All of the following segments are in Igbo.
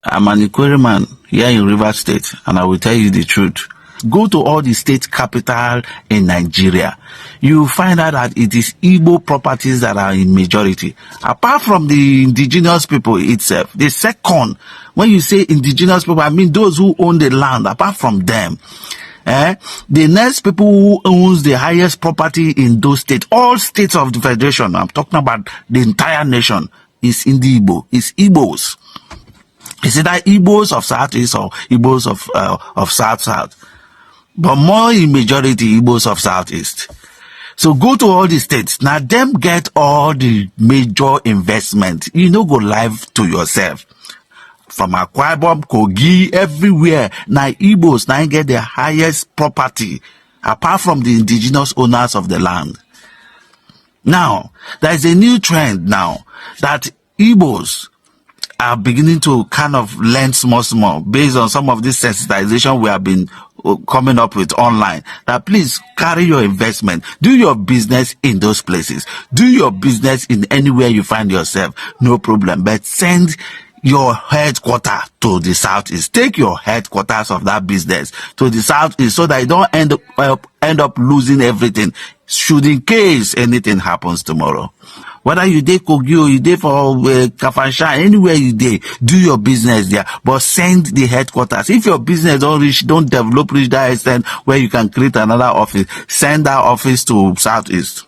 I'm an Ikwere man here in Rivers State, and I will tell you the truth. Go to all the state capital in Nigeria. You find out that it is Igbo properties that are in majority. Apart from the indigenous people itself, the second, when you say indigenous people, I mean those who own the land. Apart from them, the next people who owns the highest property in those states, all states of the federation, I'm talking about the entire nation, is in the Igbo, is Igbos. It's either Igbos of Southeast or Igbos of South South, but more in majority Igbos of Southeast. So go to all the states. Now them get all the major investment. You no go lie to yourself. From Akwa Ibom, Kogi, everywhere. Now Igbos now get the highest property apart from the indigenous owners of the land. Now, there is a new trend now that Igbos are beginning to kind of learn small, small based on some of this sensitization we have been coming up with online. That please carry your investment, do your business in those places, do your business in anywhere you find yourself, no problem. But send your headquarter to the Southeast. Take your headquarters of that business to the Southeast so that you don't end up losing everything, should in case anything happens tomorrow. Whether you dey Kogi or you dey for Kafanchan, anywhere you dey, do your business there, but send the headquarters. If your business don't reach, don't develop reach that extent where you can create another office, send that office to Southeast.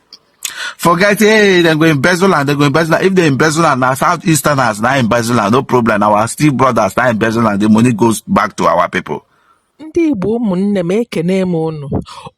Forget, hey, they go embezzle and they go embezzle. If they embezzle and now Southeasterners now embezzle, no problem. Our still brothers now embezzle and the money goes back to our people. Ndị Igbo ụmụnne m, ekene m unu.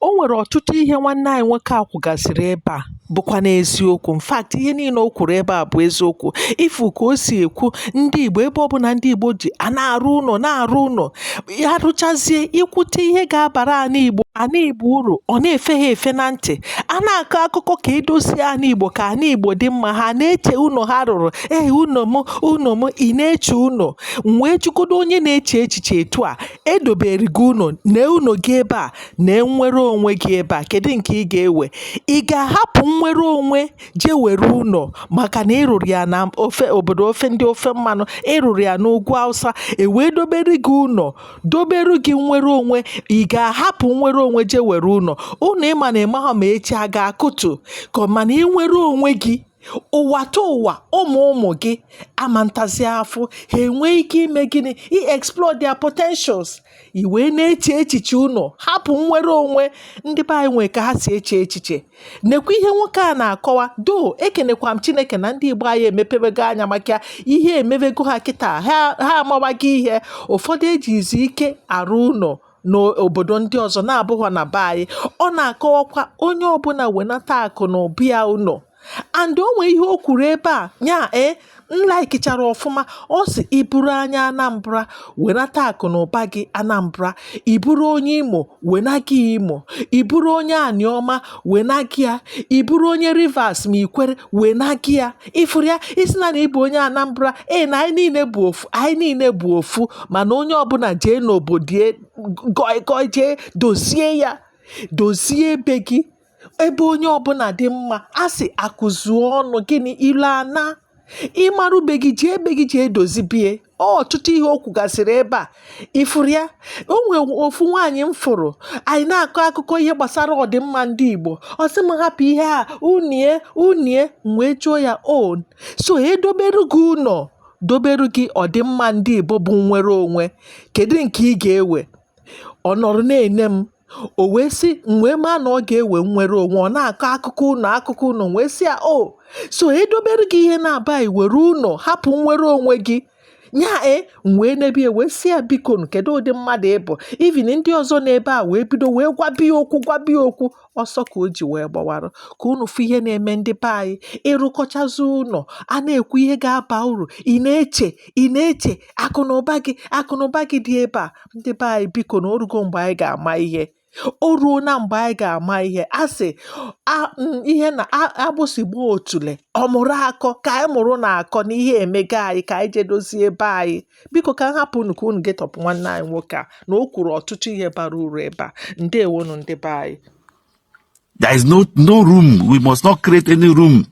O nwere ọtụtụ ihe nwanne anyị nwoke a kwugasịrị ebe a bụkwa n'eziokwu. In fact, ihe niile o kwuru ebe a bụ eziokwu. Ifu ka o si ekwu, ndị Igbo, ebe ọbụla ndị Igbo ji a na-arụ ụlọ, na-arụ ụlọ ya, rụchazie ikwute ihe ga-abara ana Igbo, ana Igbo uru, ọ na-efe ha efe na ntị. A na-akọ akụkọ ka edozie ana Igbo, ka ana Igbo dị mma, ha na-eche ụlọ ha rụrụ. Ee, ụlọ m, ụlọ m. Ị na-eche ụlọ m wee jụgodo onye na-eche echiche etu a edobere gị ụlọ na ụlọ gị ebe a na nnwere onwe gị ebe a, kedu nke ị ga-ewe? Ị ga-ahapụ nnwere onwe jee were ụlọ maka na ịrụrụ ya na ofe obodo, ofe ndị ofe mmanụ, ịrụrụ ya n'ugwu Awụsa, e wee dobere gị ụlọ, doberu gị nnwere onwe? Ị ga-ahapụ nnwere onwe jee were ụlọ? Ụlọ ịma na ịmaghọ ma echi a ga-akụtu ka mana ị nwere onwe gị ụwa ta ụwa, ụmụ ụmụ gị ama ntazi afụ, ha enwee ike ime gịnị? I explore their potentials. I wee na-eche echiche ụlọ, hapụ nnwere onwe. Ndị be anyị nwee ka ha si eche echiche. Nekwa ihe nwoke a na-akọwa do. Ekenekwa m Chineke na ndị Igbo anyị emepewego anya maka ihe emewego ha kịta. Ha amawago ihe ụfọdụ ejizi ike arụ ụlọ n'obodo ndị ọzọ na-abụghọ na be anyị. Ọ na-akọwakwa onye ọbụla wenata akụ na ụba ya ụlọ. And o nwee ihe o kwuru ebe a nya e m laikichara ọfụma. Ọ sị iburu anya Anambra, wenata akụ na ụba gị Anambra. Iburu onye Imo, wena gị Imo. Iburu onye Aniọma, wena gị ya. Iburu onye Rivers ma Ikwere, wena gị ya. Ifuru ya isi na ịbụ onye Anambra, ee, na anyị niile bụ ofu, anyị niile bụ ofu. Mana onye ọbụla jee n'obodo ya gọi gọi, jee dozie ya, dozie ebe gị, ebe onye ọbụla dị mma. A sị akụzuo ọnụ gịnị ilu ana ịmarụbe gị, jee ebe gị jee dozibie. Ọtụtụ ihe o kwugasịrị ebe a ifuru ya. O nwere ofu nwaanyị m fụrụ, anyị na-akọ akụkọ ihe gbasara ọdịmma ndị Igbo. Ọ sị m hapụ ihe a unie unie. M wee jụọ ya, o so edoberu gị ụlọ, doberu gị ọdịmma ndị Igbo bụ nnwere onwe, kedu nke ị ga-ewe? Ọ nọrọ na-ene m, o wee sị m wee maa na ọ ga-ewe nnwere onwe. Ọ na-akọ akụkọ ụnọ, akụkọ ụnọ. Wee sị ya, o so edobere gị ihe na-aba, were ụnọ hapụ nnwere onwe gị nya? E m wee nebie, wee sị ya, biko nụ, kedu ụdị mmadụ ị bụ? Even ndị ọzọ n'ebe a wee bido wee gwabie okwu, gwabie okwu ọsọ ka o ji wee gbawarụ ka unu fụ ihe na-eme ndị be anyị. Ịrụkọchazi ụlọ, a na-ekwu ihe ga-aba uru, ị na-eche, ị na-eche akụ na ụba gị, akụ na ụba gị dị ebe a. Ndị be anyị, biko na orugo mgbe anyị ga-ama ihe. O ruo na mgbe anyị ga-ama ihe. A sị ihe na agbụsị gbaa otule, ọ mụrụ akọ. Ka anyị mụrụ na akọ na ihe emego anyị, ka anyị jee dozie ebe anyị. Biko, ka m hapụ unu ka unu getọpụ nwanne anyị nwoke a na o kwuru ọtụtụ ihe bara uru ebe a. Ndewonu, ndị be anyị. There is no room. We must not create any room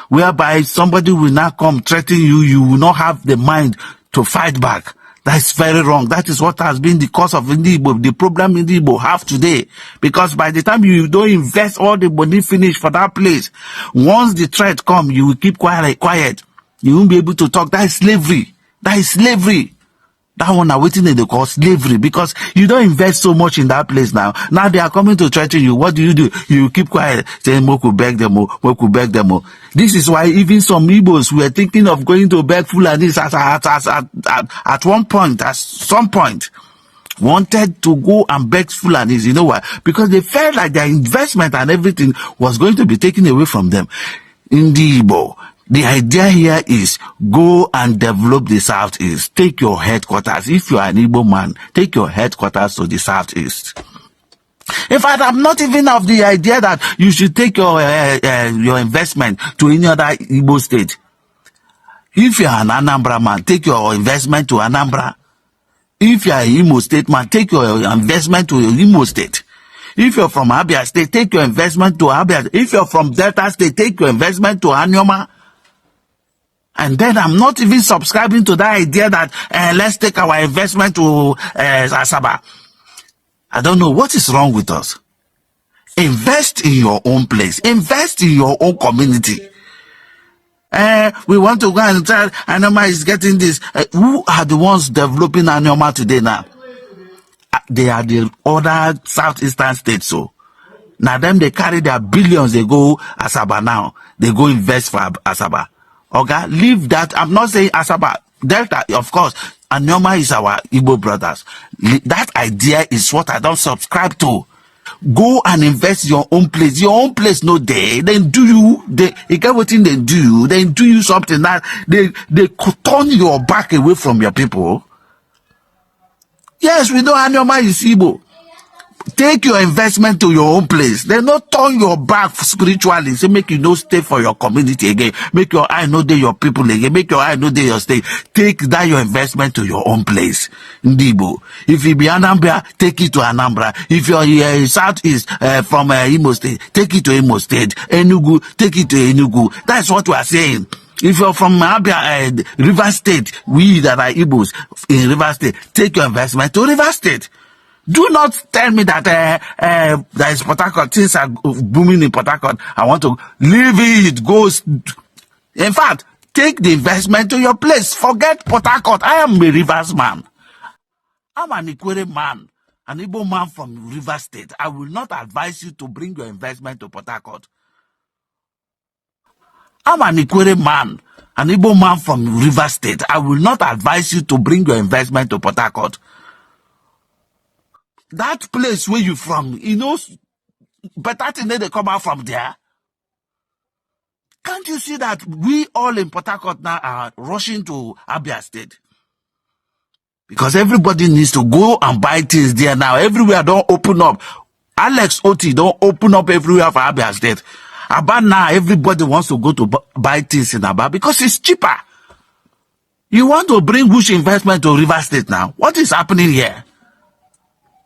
whereby somebody will now come threaten you. You will not have the mind to fight back. That's very wrong. That is what has been the cause of Ndi Igbo, the problem Ndi Igbo have today. Because by the time you don't invest all the money finish for that place, once the threat come, you will keep quiet, quiet. You won't be able to talk. That is slavery. That is slavery. That one na wetin dem dey call slavery, because you don't invest so much in that place now. Now they are coming to threaten you. What do? You keep quiet, saying, "Make we beg them, oh, make we beg them, oh." This is why even some Igbos were thinking of going to beg Fulanis at one point, at some point, wanted to go and beg Fulanis. You know why? Because they felt like their investment and everything was going to be taken away from them. In the Igbo, the idea here is go and develop the Southeast. Take your headquarters. If you are an Igbo man, take your headquarters to the Southeast. In fact, I'm not even of the idea that you should take your investment to any other Igbo state. If you are an Anambra man, take your investment to Anambra. If you are an Imo State man, take your investment to Imo State. If you're from Abia State, take your investment to Abia. If you're from Delta State, take your investment to Anioma. And then I'm not even subscribing to that idea that let's take our investment to Asaba. I don't know what is wrong with us. Invest in your own place. Invest in your own community. We want to go and tell Anioma is getting this. Who are the ones developing Anioma today now? They are the other southeastern states. So now them they carry their billions, they go Asaba now. They go invest for Asaba. Okay, leave that. I'm not saying Asaba. Delta, of course. Anioma is our Igbo brothers. That idea is what I don't subscribe to. Go and invest your own place. Your own place no dey. Then do you they you get wetin they do? Then do you something that they could turn your back away from your people. Yes, we know Anioma is Igbo. Take your investment to your own place. They not turn your back spiritually. Say make you no stay for your community again. Make your eye no dey your people again. Make your eye no dey your state. Take that your investment to your own place. Ndị Igbo. If you be Anambra, take it to Anambra. If you're here southeast from Imo State, take it to Imo State. Enugu, take it to Enugu. That's what we are saying. If you're from Abia, River State, we that are Igbos in River State, take your investment to River State. Do not tell me that there is Port Harcourt, things are booming in Port Harcourt. I want to leave it. Go. In fact, take the investment to your place. Forget Port Harcourt. I am a Rivers man. I'm an Ikwere man, an Igbo man from River State. I will not advise you to bring your investment to Port Harcourt. I'm an Ikwere man, an Igbo man from River State. I will not advise you to bring your investment to Port Harcourt. That place where you from, better thing they come out from there. Can't you see that we all in Port Harcourt now are rushing to Abia State? Because everybody needs to go and buy things there now. Everywhere don open up. Alex Otti don open up everywhere for Abia State. Aba now, everybody wants to go to buy things in Aba because it's cheaper. You want to bring which investment to River State now? What is happening here?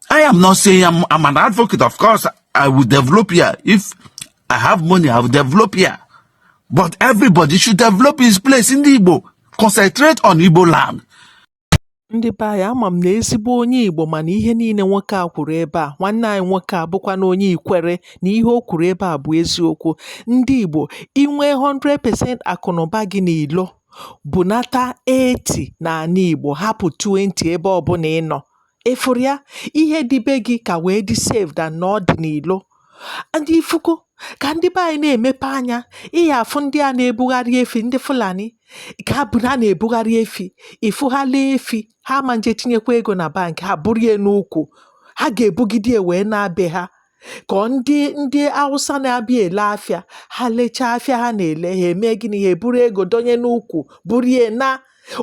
I am not saying I'm an advocate. Of course, I will develop here. If I have money, I will develop here. But everybody should develop his place in the Igbo. Concentrate on Igbo land. Ndị be anyị, ama m na ezigbo onye Igbo, mana ihe niile nwoke a kwuru ebe a, nwanne anyị nwoke a bụkwa na onye Ikwere, na ihe o kwuru ebe a bụ eziokwu. Ndị Igbo, inwe 100% akụnụba gị n'ilo, bunata 80 n'ala Igbo, hapụ 20 ebe ọbụla ị nọ. Ịfụrụ ya, ihe dị be gị ka wee dị safe than na ọ dị n'ilo. Ndị ifuku ka ndị be anyị na-emepe anya, ịya afụ ndị a na-ebugharị efi, ndị Fulani ka ha bụ ha na-ebugharị efi. Ịfụ ha lee efi ha, ma nje tinyekwa ego na bank, ha buru ya n'ukwu, ha ga-ebugide ya wee na-abịa ha ka ọ ndị Hausa na-abịa ele afịa. Ha lechaa afịa ha na-ele, ha eme gịnị? Ha eburu ego donye n'ukwu, buru ya na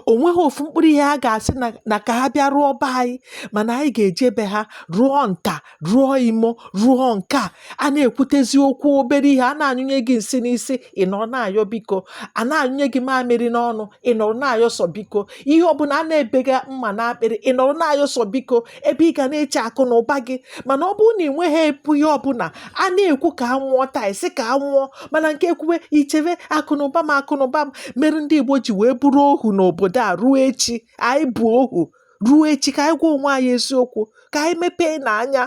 onweghị ofu mkpụrụ ihe ha ga-asị na ka ha bịa rụọ be anyị. Mana anyị ga-eje be ha rụọ nta, rụọ imo, rụọ nke a. A na-ekwutezi okwu obere ihe, a na-anyụnye gị nsị n'isi, ị nọ na-ayọ biko. A na-anyụnye gị mamịrị n'ọnụ, ị nọrọ na-ayọ sọ biko. Ihe ọbụla a na-ebega mma n'akpịrị, ị nọrọ na-ayọ sọ biko, ebe ị ga na-eche akụ na ụba gị. Mana ọ bụrụ na ị nweghị ebu ihe ọbụla a na-ekwu ka a nwụọ taa, isi ka a nwụọ, mana nke ekwuwe ichebe akụ na ụba m, akụ na ụba m mere ndị Igbo ji wee bụrụ ohu n'obodo a ruo echi. Anyị bụ ohu. Ruo echi, ka anyị gwa onwe anyị eziokwu, ka anyị mepee n'anya.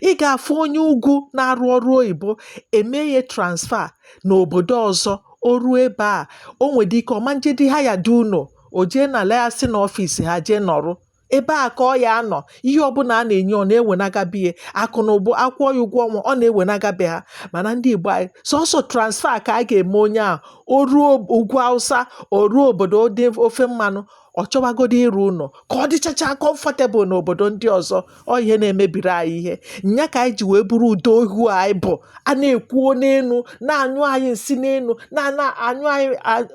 Ị ga-afụ onye ugwu na-arụ ọrụ oyibo, eme ya transfer n'obodo ọzọ. O ruo ebe a, o nwere ike ọma njedi ha ya dị ụnọ, o jee na leghasị n'office ha, jee nọrụ ebe a ka ọ ya anọ. Ihe ọbụla a na-enye, ọ na-ewenaga biye akụ na ụbụ, akwụọ ya ụgwọ ọnwa, ọ na-ewenaga be ha. Mana ndị Igbo anyị, sọsọ transfer ka a ga-eme onye ahụ, o ruo ugwu Hausa, o ruo obodo dị ofe mmanụ, ọ chọwagodo ịrụ ụlọ ka ọ dịchacha comfortable n'obodo ndị ọzọ. Ọ ihe na-emebiri anyị ihe nya ka anyị ji wee bụrụ udo ohu anyị bụ. A na-ekwuo n'elu, na-anyụ anyị nsị n'elu, na-anyụ anyị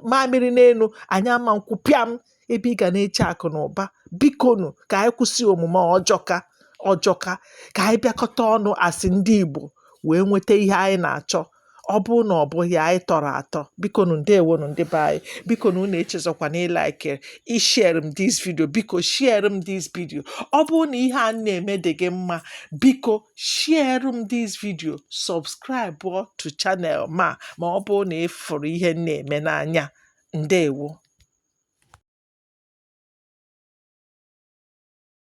mamịrị n'elu, anyị ama nkwụ pịam ebe ị ga na-eche akụ na ụba. Bikonu, ka anyị kwụsị omume ọjọka ọjọka, ka anyị bịakọta ọnụ asị ndị Igbo wee nweta ihe anyị na-achọ. Ọ bụrụ na ọ bụghị, anyị tọrọ atọ. Bikonu, ndewonu ndị be anyị. Bikonu, unu echezọkwa na ịlike, ishare m this video. Biko share m this video. Ọ bụrụ na ihe a m na-eme dị gị mma, biko share m this video, subscribe to channel ma ọ bụrụ na ị fụrụ ihe m na-eme n'anya. Ndewo.